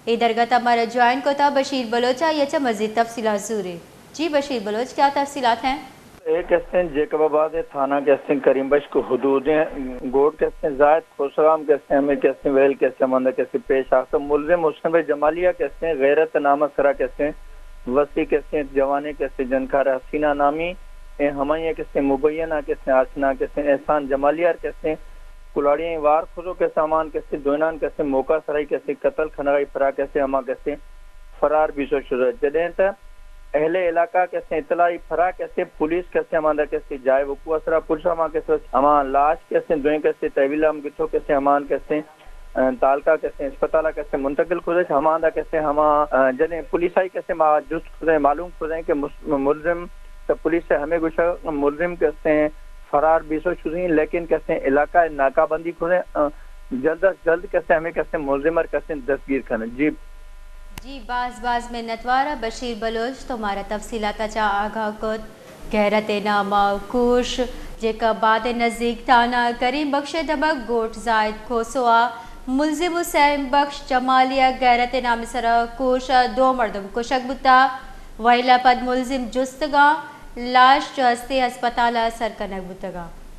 اے درگت ءَ مارا جوائن کتا بشیر بلوچ ءَ، آئی ءَ چہ مزید تفصیلات زوریں۔ جی بشیر بلوچ، کیا تفصیلات ہیں؟ اے کہ استیں جیکب آباد ءِ تھانہ کہ استیں کریم بخش کہ حدود ءِ گوٹھ کہ استیں زاہد کھوسہ ءَ ہم کہ استیں ہمے کہ استیں ویل کہ استیں ہماندا کہ استیں پیش آتک۔ ملزم حسین بخش جمالی ءَ کہ استیں غیرت ءِ نام ءِ سرا کہ استیں وستی کہ استیں جوانیں کہ استیں جنکار حسینہ نامی اے ہمائی ءَ کہ استیں مبین ءَ کہ استیں آشنا کہ استیں احسان جمالی ءَ کہ استیں کلاڑی ءَ وار کھزو کہ استیں ہمان کہ استیں دوئینان کہ استیں موقع ءِ سرا کہ استیں قتل کنگ ءَ پرا کہ استیں ہما کہ استیں فرار بیسو شدہ۔ جدیں تہ اہل علاقہ کہ استیں اطلاع ءَ پرا کہ استیں پولیس کہ استیں ہماندا کہ استیں جائے وقوع ءِ سرا پولیس ہما کہ استیں ہما لاش کہ استیں دوئیں کہ استیں تحویل ہم گتو کہ استیں ہمان کہ استیں، ءَ، تعلقہ کہ استیں اسپتال ءَ کہ استیں منتقل کھزش۔ ہماندا کہ استیں ہما، ءَ، جدیں پولیس ءَ کہ استیں ما جست کھزیں معلوم کھزیں کہ مس-، ملزم تہ پولیس ءَ ہمے گوشگ ملزم کہ استیں فرار بیسو شدیں، لیکن کہ استیں علاقہ ءَ ناکہ بندی کھزیں، ءَ، جلد از جلد کہ استیں ہمے کہ استیں ملزم ءَ کہ استیں دستگیر کنن۔ جی۔ جی، باز باز منتوار بشیر بلوچ، تو مارا تفصیلات ءَ چہ آگاہ کت۔ غیرت ءِ نام ءَ کوش، جیکب آباد ءِ نزیک تھانہ کریم بخش ءِ دمگ گوٹھ زاہد کھوسو ءَ ملزم حسین بخش جمالی ءَ غیرت ءِ نام ءِ سرا کوش ءَ دو مردم کشگ بوتا۔ ویل ءَ پد ملزم جستگاں، لاش چہ ہستیں ہسپتال ءَ سر کنگ بوتگاں۔